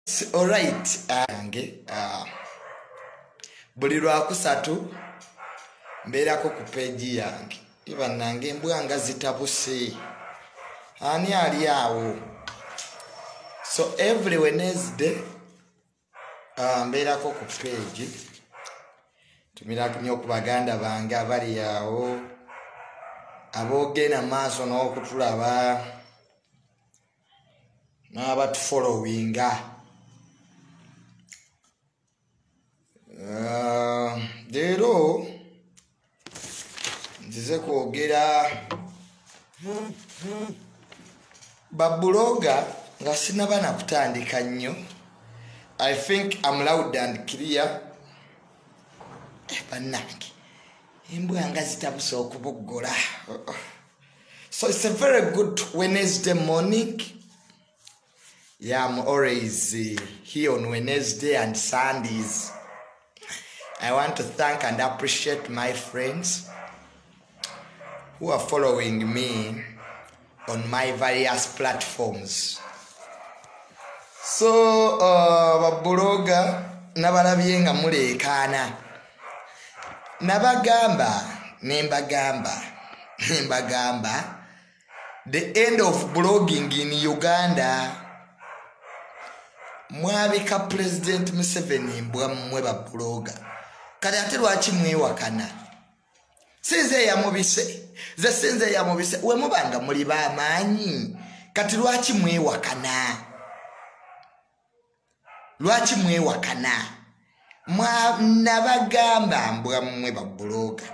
Alright, yange buli lwakusatu mbeerako ku page yange. Bannange, embwa nga zitabuse, ani ali awo? So every Wednesday mbeerako ku page. Tumira nnyo ku baganda bange abali awo, aboogenda maaso n'okutulaba n'abatufollowinga. Leero nzize kwogera bablogger nga sinaba nakutandika nnyo. I think I'm loud and clear. Bannange, embwa nga zitabuse okuboggola. So it's a very good Wednesday morning. Yeah, I'm always here on Wednesday and Sundays. I want to thank and appreciate my friends who are following me on my various platforms. So bablogger nabalabye nga muleekaana, nabagamba nembagamba nembagamba, the end of blogging in Uganda. Mwabika President Museveni, mbwa mmwe bablogger. Kati ate lwaki mwewakana? Sinze eyamubise, ze sinze eyamubise. We mubanga muli bamaanyi, kati lwaki mwewakana? Lwaki mwewakana? Nabagamba, mbwa mmwe bablogger,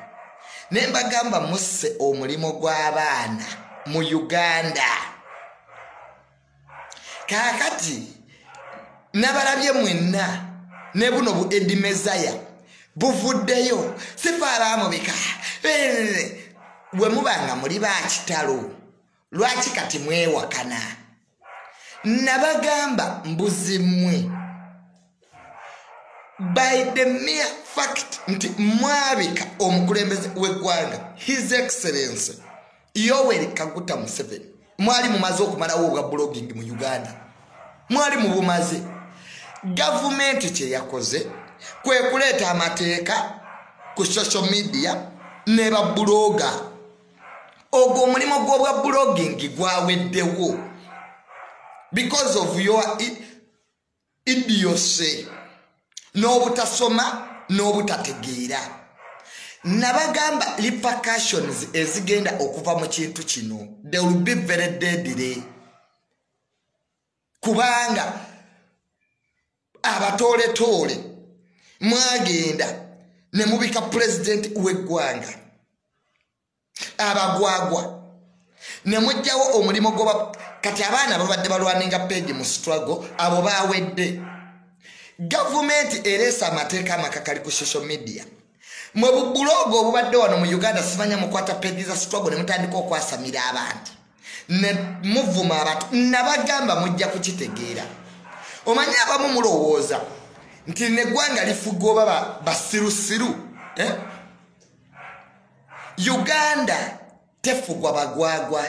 ne mbagamba musse omulimu gw'abaana mu Uganda. Kaakati nabalabye mwenna ne buno bu edimezaya buvuddeyo, sifa abaamubika. Bwe mubanga muli bakitalo, lwaki kati mwewakana? Nabagamba, mbuzi mmwe, by the mere fact nti mwabika omukulembeze w'eggwanga, His Excellence Yoweri Kaguta Museveni, mwali mumaze okumalawo obwa blogging mu Uganda. Mwali mubumaze. Gavumenti kyeyakoze kwe kuleeta amateeka ku social media ne bablogger. Ogwo omulimu gw'obwa blogging gwaweddewo because of your idiocy n'obutasoma n'obutategeera. Nabagamba repercussions ezigenda okuva mu kintu kino, they will be very deadly, kubanga abatooletoole mwagenda ne mubika pulezidenti w'eggwanga, abagwagwa, ne mugjawo omulimu gwoba. Kati abaana babadde balwaninga page mu struggle, abo bawedde. Gavumenti ereesa amateeka amakakali ku social media. Mwe bublogger obubadde wano mu Uganda, simanya mukwata page za struggle ne mutandika okwasamira abantu ne muvuma abantu. Nabagamba mujja kukitegeera. Omanyi abamu mulowooza nti neggwanga lifuga oba basirusiru, eh? Uganda tefugwa bagwagwa.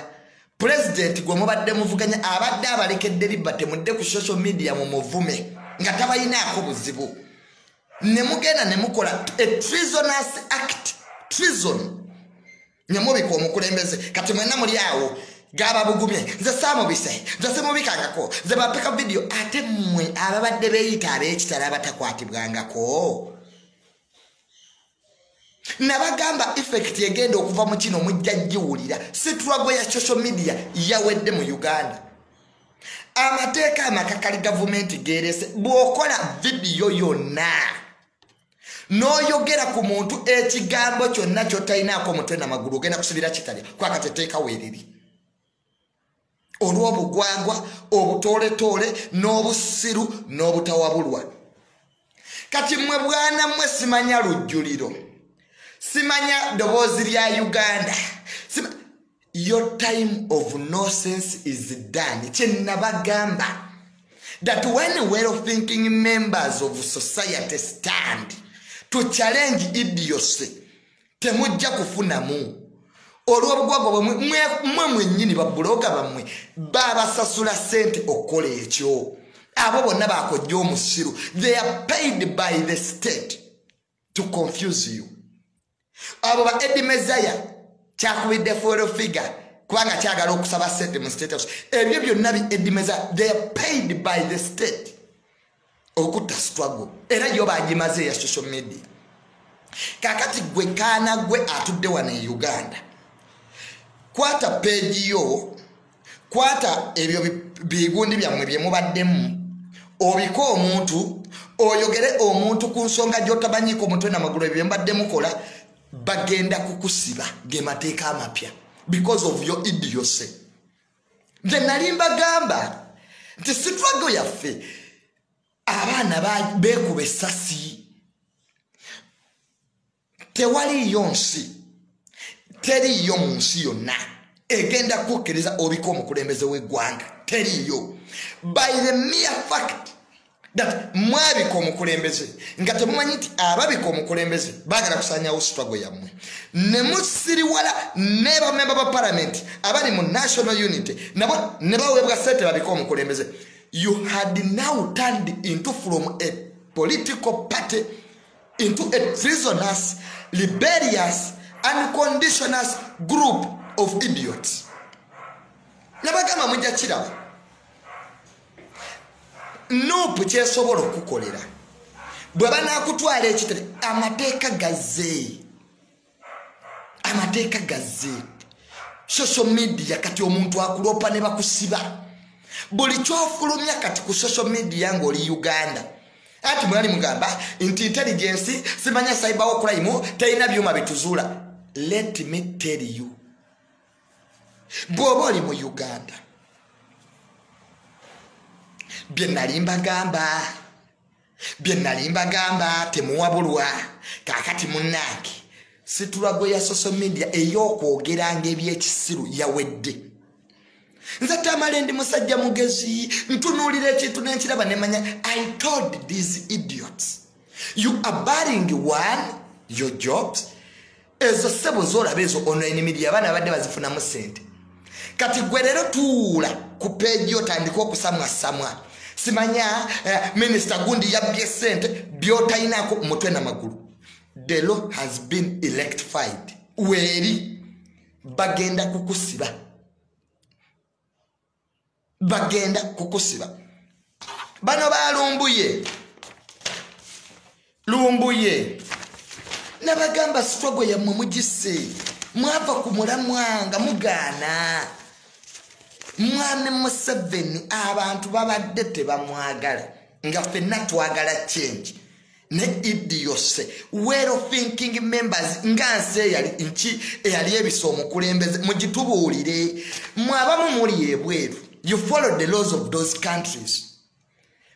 Pulezidenti gwe mubadde muvuganya abadde abalekedde libba, temudde ku social media mumuvume nga tabalinaako buzibu, ne mugenda ne mukola a treasonous act, treason, ne mubika omukulembeze. Kati mwenna muli awo gaba bugumye, nze saamubise, nze simubikangako, nze bapeka video. Ate mmwe ababadde beeyita ab'ekitala abatakwatibwangako, nabagamba effect egenda okuva mu kino mujja giwulira. Struggle ya social media yawedde mu Uganda. Amateeka amakakali gavumenti gerese, bw'okola vidiyo yonna n'oyogera ku muntu ekigambo kyonna ky'otalinaako omutwe namagulu, ogenda kusibira kitalya kwakati. Etteeka weeriri olw'obugwagwa, obutooletoole n'obusiru n'obutawabulwa. Kati mmwe bwana mmwe, simanya lujjuliro, simanya ddoboozi lya Uganda, your time of nonsense is done. Kyenabagamba that when well thinking members of society stand to challenge idiocy, temujja kufunamu olw'obugwagwa bwemwe. Mmwe mwennyini bablogger bammwe babasasula ssente okukola ekyo. Abo bonna bakojja omusiru. They are paid by the state to confuse you. Abo ba Eddie Mezaya kyakubidde Full Figure kubanga kyagala okusaba sente mu State House. Ebyo byonna bi Eddie Mezaya, they are paid by the state okutta struggle. Era yo bagimaze ya social media. Kakati gwe kaana gwe atudde wano e Uganda, kwata page yo, kwata ebyo bigundi byammwe bye mubaddemu, obike omuntu, oyogere omuntu ku nsonga gy'otamanyiiko omutwe n'amagulu. Ebyo bye mbadde mukola bagenda kukusiba, ge mateeka amapya, because of your idiocy. Nze nali mbagamba nti struggle yaffe, abaana beekuba essasi. Tewaliyo nsi, teriiyo mu nsi yonna egenda kukkiriza obika omukulembeze w'eggwanga, teriiyo. By the mere fact that mwabika omukulembeze nga temumanyi nti ababika omukulembeze baagala kusanyawo struggle yammwe, ne musiriwala ne bamemba ba parliament abali mu National Unity nabo ne baweebwa sente babika omukulembeze. You had now turned into from a political party into a treasonous, rebellious, unconditional group of idiots. Nabagamba mujja kiraba. NUP kyesobola okukukolera bwe banaakutwala ekitere, amateeka gazze, amateeka gazze. Social media kati omuntu akulopa ne bakusiba. Buli kyofulumya kati ku social media ng'oli Uganda, anti mwali mugamba nti intelligence, simanya cyber crime terina byuma bituzuula. Let me tell you, bw'oba oli mu Uganda, bye nali mbagamba, bye nali mbagamba, temuwabulwa. Kaakati munnange, struggle ya social media ey'okwogeranga ebyekisiru yawedde. Nze Tamale ndi musajja mugezi, ntunuulira ekintu nenkiraba nemanya. I told these idiots, you are barring one your jobs. Ezo sebo zolaba ezo online media, abaana badde bazifunamu sente. Kati gwe leero tuula ku page otandika okusamwasamwa, simanya minisita gundi yabbye sente, byotalinaako mutwe namagulu. The law has been electrified, weeri bagenda kukusiba, bagenda kukusiba. Bano balumbuye, Lumbuye, nabagamba struggle yammwe mugise, mwava ku mulamwanga mugaana. Mwami Museveni abantu babadde tebamwagala, nga ffenna twagala change, ne idiocy, well thinking members nga nsi eyali nki eyali ebisa omukulembeze, mugitubuulire. Mwabamu muli ebweru, you follow the laws of those countries.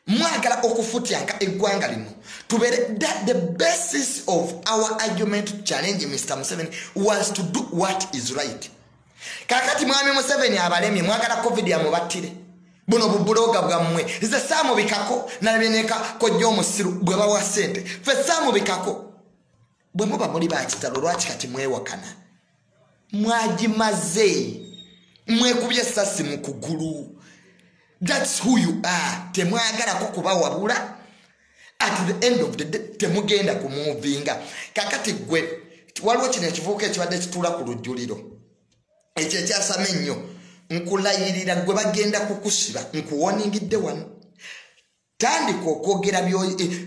Mwagala okufutyanka eggwanga lino tubeere. The basis of our argument to challenge Mr Museveni was to do what is right. Kakati mwami Museveni abalemye, mwagala COVID amubattire. Buno bubuloga bwammwe, nze saamubikako. Nalabyeneka kojja omusiru bwe bawa ssente, ffe saamubikako. Bwe muba muli bakitalo, lwaki kati mwewakana? Mwagimaze, mwekubye essasi mu kugulu. That's who you are. Temwagalako kubawabula. At the end of the day temugenda kumuvinga. Kakati gwe waliwo kino ekivuuka ekibadde kituula ku lujjuliro ekyo ekyasama ennyo, nkulayirira gwe bagenda kukusiba. Nkuwoningidde wano. Tandika okwogera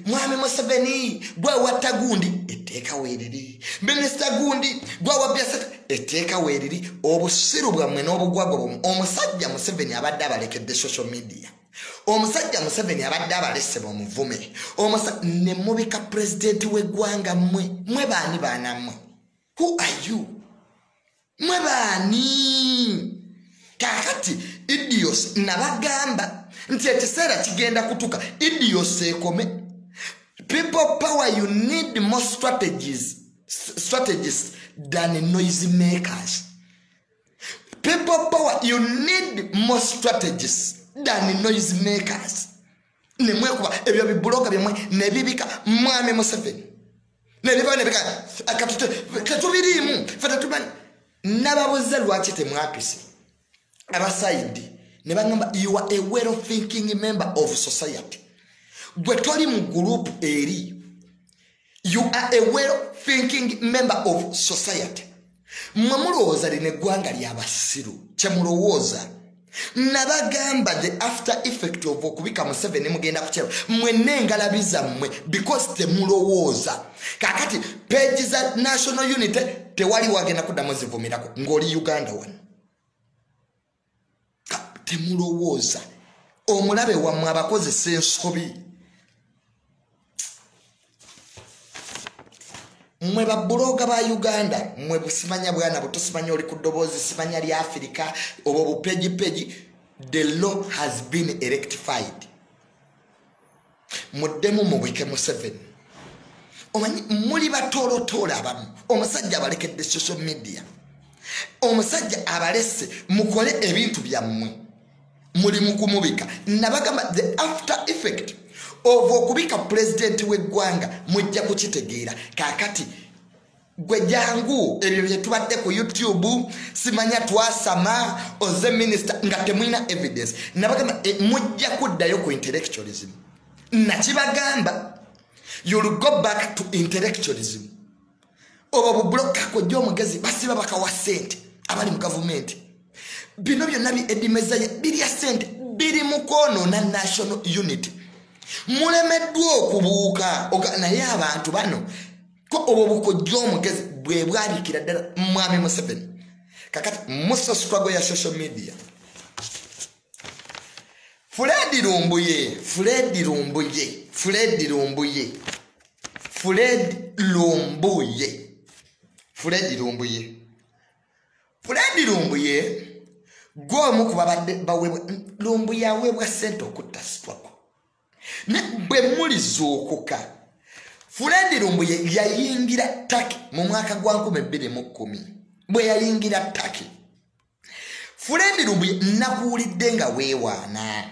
mwami Museveni gwewatta gundi, etteeka weeriri. Minisita gundi gwewabyaseta, etteeka weeriri. Obusiru bwammwe n'obugwagwa bwammwe, omusajja Museveni abadde abalekedde social media, omusajja Museveni abadde abalese bamuvume, ne mubika pulezidenti w'eggwanga. Mmwe mwe baani? Baanammwe, who are you? Mwe baani? Kakati idiots, nabagamba nti ekiseera kigenda kutuka idiots ekome. People Power, you need more strategies than noise makers. People Power, you need more strategies than noise makers. Nemwekuba ebyo bibuloga byemwe nebibika mwami Museveni nebiva nebika tetubiriimu fe tetumanyi. Nababuze lwaki temwapise abasaidi Ne bagamba you are a well thinking member of society. Gwe toli mu group eri. You are a well thinking member of society. Mmwe mulowooza lino eggwanga ly'abasiru, kyemulowooza. Nabagamba the after effect of okubika Museveni mugenda kukyera mwenna engalabi zammwe because temulowooza. Kakati page za National Unity tewali wagenda kuddamu zivumirako ng'oli Uganda wano. Temulowooza. Omulabe wammwe abakozesa ensobi. Mmwe babuloga ba Uganda, mmwe busimanya bwana butosimanya oli ku ddoboozi simanya lya Afrika oba bupeji, the law has been rectified. Muddemu mubike Museveni. Omanyi muli batoolotoola abamu. Omusajja abalekedde social media. Omusajja abalese mukole ebintu byammwe. Muli mu kumubika. Nabagamba the after effect of okubika president w'eggwanga mujja kukitegeera. Kaakati gwe jangu ebyo bye tubadde ku YouTube simanya twasama oze minister nga temulina evidence. Nabagamba mujja kuddayo ku intellectualism. Nakibagamba you'll go back to intellectualism. Oba bubuloka kojja omugezi basiba bakawa ssente abali mu gavumenti. Bino byonna bi edimeza birya ssente biri mu kwonoona national unity. Mulemeddwa okubuuka naye abantu bano ko obwo bukojja omugezi bwe bwabikira ddala mwami Museveni. Kakati musa struggle ya social media. Fred Lumbuye, Fred Lumbuye, Fred Lumbuye, Fred Lumbuye, Fred Lumbuye, Fred Lumbuye, gw'omu ku babadde baweebwa Lumbuye aweebwa ssente okutta struggle. Ne bwe mulizuukuka Fred Lumbuye yayingira Turkey mu mwaka gwa 2010. Bwe yayingira Turkey, Fred Lumbuye nakuwulidde nga weewaana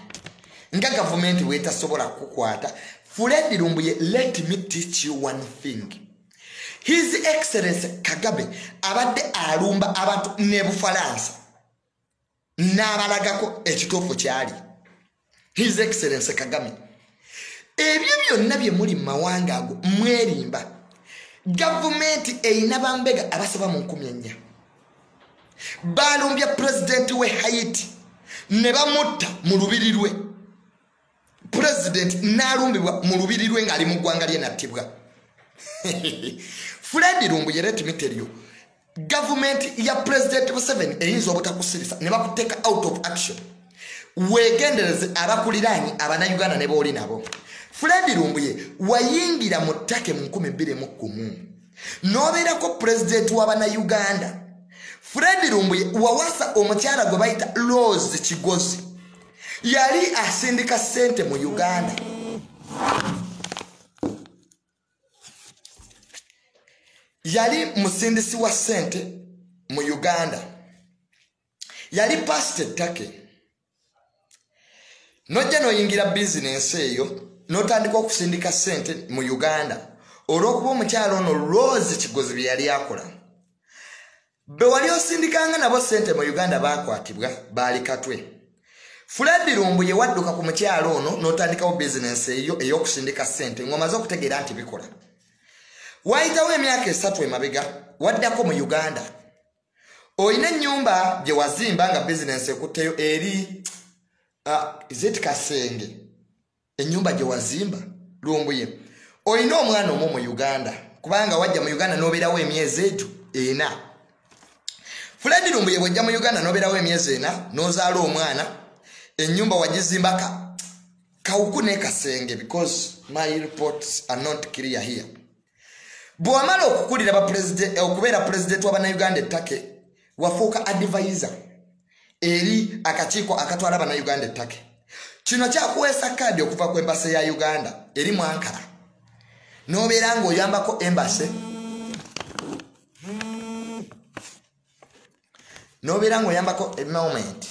nga gavumenti weetasobola kukukwata. Fred Lumbuye, let me teach you one thing. His Excellency Kagame abadde alumba abantu ne Bufalansa n'abalagako ekituufu kyali. His Excellency Kagame, ebyo byonna bye muli mu mawanga ago mwerimba. Gavumenti erina bambega abasaba mu 1400. Balumbya pulezidenti we Haiti ne bamutta mu lubiri lwe. Pulezidenti n'alumbibwa mu lubiri lwe ng'ali mu ggwanga lye n'attibwa. Fred Lumbuye, let me tell you, gavumenti ya President Museveni eyinza obutakusirisa ne bakuteeka out of action. Weegendereze abakuliraanye Abannayuganda ne b'oli nabo. Fred Lumbuye wayingira mu Turkey mu 2010 n'obeerako pulezidenti w'Abannayuganda. Fred Lumbuye wawasa omukyala gwe bayita Rose Kigozi. Yali asindika ssente mu Uganda. Yali musindisi wa ssente mu Uganda. Yali pasita Turkey. Nojja n'oyingira bizinensi eyo n'otandika okusindika ssente mu Uganda olw'okuba omukyala ono Rose Kigozi bye yali akola. Be wali osindikanga nabo ssente mu Uganda baakwatibwa baali Katwe. Fred Lumbuye wadduka ku mukyala ono n'otandikawo bizinensi eyo ey'okusindika ssente ng'omaze okutegeera nti bikola. Wayitawo emyaka 3 emabega waddako mu Uganda. Oyina ennyumba gye wazimba nga bizinensi ekutteyo eri is it Kasenge? Ennyumba gye wazimba Lumbuye. Oyina omwana omu mu Uganda kubanga wajja mu Uganda n'obeerawo emyezi egyo 4. Fred Lumbuye bw'ojja mu Uganda n'obeerawo emyezi 4 n'ozaala omwana, ennyumba wagizimbaka Kawuku ne Kasenge because my reports are not clear here. Bw'amala okukulira okubeera pulezidenti w'Abannayuganda e Turkey, wafuuka advisor eri akakiiko akatwala Abannayuganda e Turkey. Kino kyakuweesa kaadi okuva ku embasi ya Uganda eri mu Ankara. N'obeera ng'oyambako embasi, n'obeera ng'oyambako moment.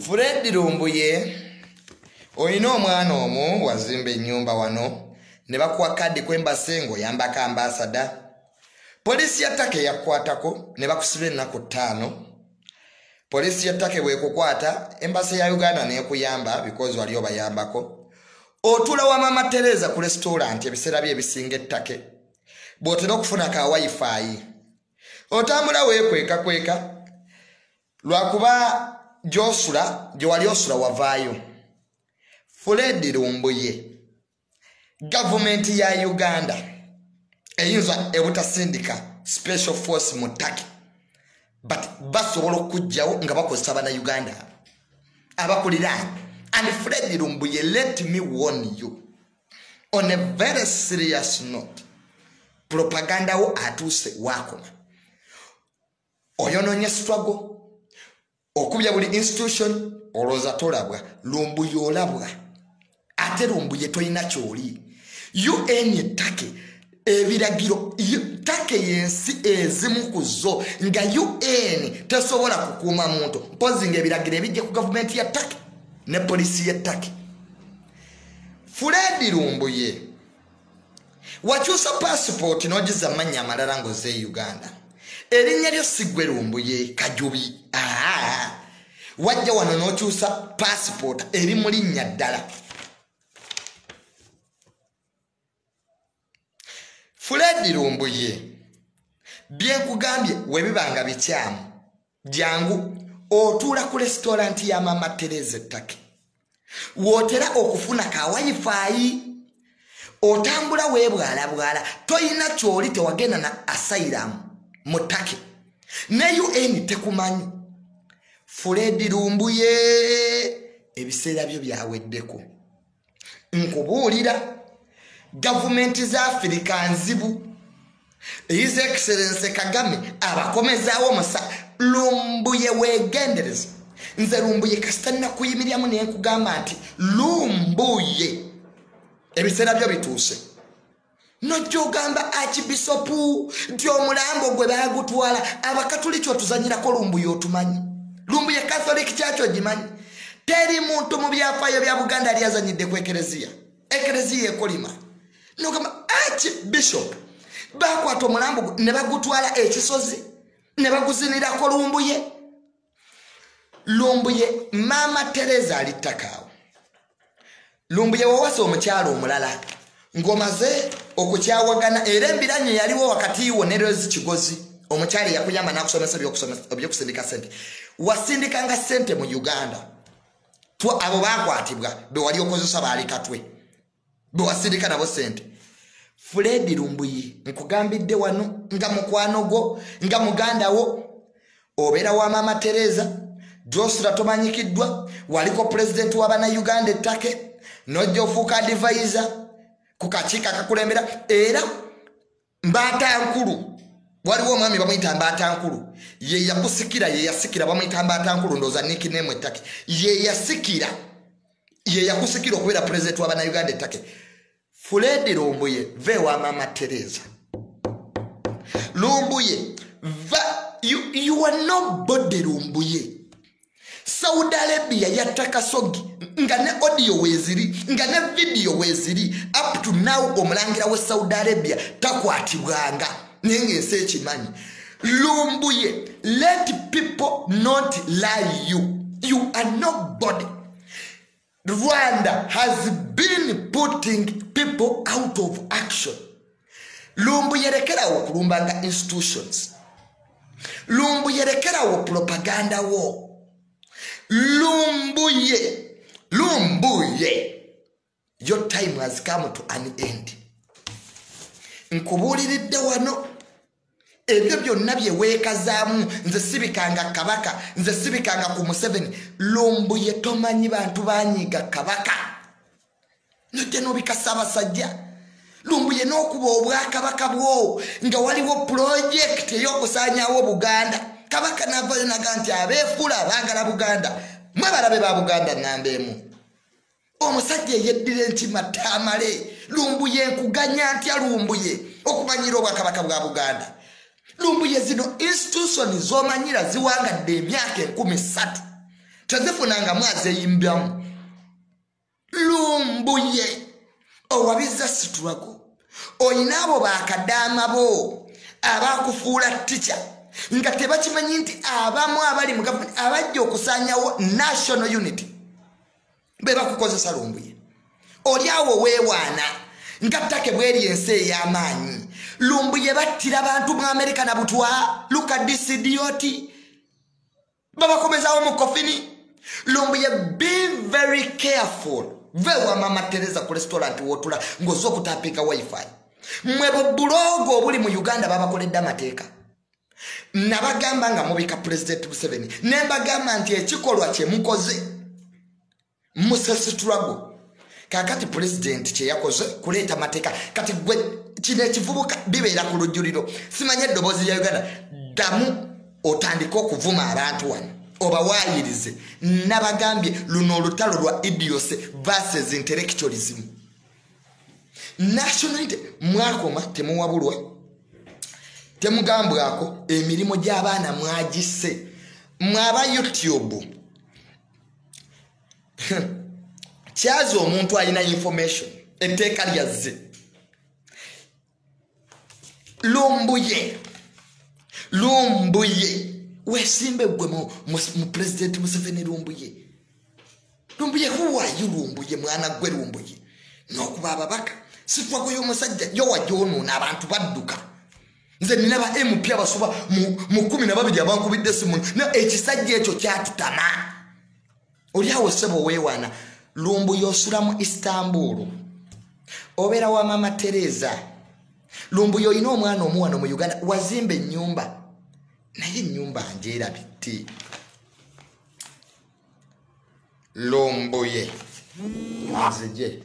Fred Lumbuye olina omwana omu wazimba ennyumba wano ne bakuwa kaadi ku embasi ng'oyambako ambasada. Poliisi ya Turkey yakukwatako ne bakusiba ennaku 5. Poliisi ya Turkey bwekukwata, embassy ya Uganda nekuyamba because wali obayambako. Otuula wa Mama Teresa ku restaurant ebiseera bye ebisinga ettake, bw'otera okufuna ka wifi otambula weekwekakweka, lwakuba gy'osula gye wali osula wavaayo. Fred Lumbuye, gavumenti ya Uganda eyinza ebutasindika special force mu Turkey, but basobola okujjawo nga bakozesa bannayuganda abakuliraanye. And Fred Lumbuye, let me warn you on a very serious note, propaganda wo atuuse waakoma. Oyonoonye struggle, okubya buli institution, olowooza tolabwa. Lumbuye olabwa, ate Lumbuye tolina kyoli. UN Turkey ebiragiro, Turkey yensi ezimu ku zo nga UN tesobola kukuuma muntu mpozi nga ebiragiro ebijja ku gavumenti ya Turkey ne polisi ya Turkey. Fred Lumbuye, wakyusa passport n'ogiza amannya amalala ng'ozze Uganda. Erinnya lyo si ggwe Lumbuye Kajubi. Aa, wajja wano n'okyusa passport eri mu linnya ddala. Fred Lumbuye, byenkugambye webibanga bikyamu, jangu otuula ku restaurant ya Mama Teresa Turkey, wootera okufuna ka wifi, otambula weebwalabwala, toyina kyoli, tewagenda na asylum mu Turkey, ne UN tekumanyi. Fred Lumbuye, ebiseera byo byaweddeko. Nkubuulira, gavumenti za Afirika nzibu. His Excellency Kagame abakomezaawo musa. Lumbuye weegendereza. Nze Lumbuye kasita nakuyimiriramu ne nkugamba nti Lumbuye ebiseera byo bituuse. Nojja ogamba Archbishop nti omulambo gwe baagutwala. Abakatuliki otuzanyirako Lumbuye, otumanyi. Lumbuye Catholic Church ogimanyi. Teri muntu mu byafaayo bya Buganda yali azanyidde ku ekereziya. Ekereziya ekolima. Nogamba Archbishop bakwata omulambo ne bagutwala ekisozi ne baguzinirako Lumbuye. Lumbuye, Mama Teresa ali ttakaawo. Lumbuye wawasa omukyalo omulala ng'omaze okukyawagana, era embiranye yaliwo wakati wo ne Rose Kigozi, omukyala eyakuyamba n'akusomesa ebyokusindika ssente. Wasindikanga ssente mu Uganda, abo baakwatibwa be wali okozesa baali katwe be wasindika nabo ssente. Fred Lumbuye, nkugambidde wano nga mukwano gwo, nga muganda wo, obeera wa Mama Teresa, gy'osula tomanyikiddwa, waliko pulezidenti wa bannayuganda ettake, n'ojja ofuuka advisor ku kakiiko akakulembera. Era Mbaatankulu, waliwo omwami bamuyita Mbaatankulu, ye yakusikira, ye yasikira, bamuyita Mbaatankulu, ndowooza nickname ettake, ye yasikira, ye yakusikira okubeera pulezidenti wa bannayuganda ettake. Fred Lumbuye, ve wa Mama Teresa. Lumbuye, va, you are nobody Lumbuye. Saudi Arabia yatta Khashoggi nga ne audio weeziri, nga ne video weeziri. Up to now omulangira we Saudi Arabia takwatibwanga, naye ng'ensi ekimanyi. Lumbuye, let people not lie you. You are nobody. Rwanda has been putting people out of action. Lumbuye, lekerawo okulumbanga institutions. Lumbuye, lekerawo propaganda wo. Lumbuye, Lumbuye, your time has come to an end. Nkubuuliridde wano ebyo byonna bye weekazaamu, nze sibikanga kabaka, nze sibikanga ku Museveni. Lumbuye tomanyi bantu banyiiga kabaka, nojja n'obika Ssaabasajja. Lumbuye n'okuba obwakabaka bwo nga waliwo pulojekiti ey'okusaanyaawo Buganda. Kabaka n'avaayo naga nti abeefuula abaagala Buganda, mwe balabe ba Buganda nnamba emu. Omusajja eyeddira enkima Tamale. Lumbuye nkuganya ntya Lumbuye okumanyira obwakabaka bwa Buganda? Lumbuye, zino institution z'omanyira ziwangadde emyaka 3000, tezifunangamu azeeyimbamu. Lumbuye owabiza struggle, oyina abo bakadaama bo abakufuula tica. Nga tebakimanyi nti abamu abali mu gavumenti abajja okusaanyawo national unity be bakukozesa. Lumbuye, oli awo weewaana nga ttake bweri ensi ey'amaanyi. Lumbuye, battira bantu mu Amerika na butwa. Look at this idiot, babakomezawo mu coffin. Lumbuye, be very careful. Vewa Mama Teresa ku restaurant wotula ng'ozza okutapinga WiFi. Mwe bubulogo obuli mu Uganda babakoledde amateeka. Nabagamba nga mubika President Museveni, ne mbagamba nti ekikolwa kye mukoze musesitulago. Kakati pulezidenti kyeyakoze kuleeta mateeka. Kati gwe kino ekivubuka bibeera ku lujjuliro, simanye eddoboozi lya Uganda, ddamu otandike okuvuma abantu wano obawaayirize. Nabagambye luno olutalo lwa idiocy versus intellectualism. National unity mwakoma, temuwabulwa, temugambwako. Emirimu gy'abaana mwagise. Mwaba YouTube kyaza omuntu alina information, etteeka lyazze. Lumbuye, Lumbuye, wesimbe gwe mu President Museveni. Lumbuye, Lumbuye, huwayu Lumbuye, mwana gwe Lumbuye, n'okuba ababaka sitwago y'omusajja yowagyonoona abantu badduka. Nze nina ba MP abasoba mu 12 abankubidde simu. Ekisajja ekyo kyatutama. Oli awo ssebo weewaana. Lumbuye, osula mu Istanbul, obeera wa Mama Teresa. Lumbuye, olina omwana omu wano mu Uganda, wazimba ennyumba, naye ennyumba njeerabidde. Lumbuye, nzije.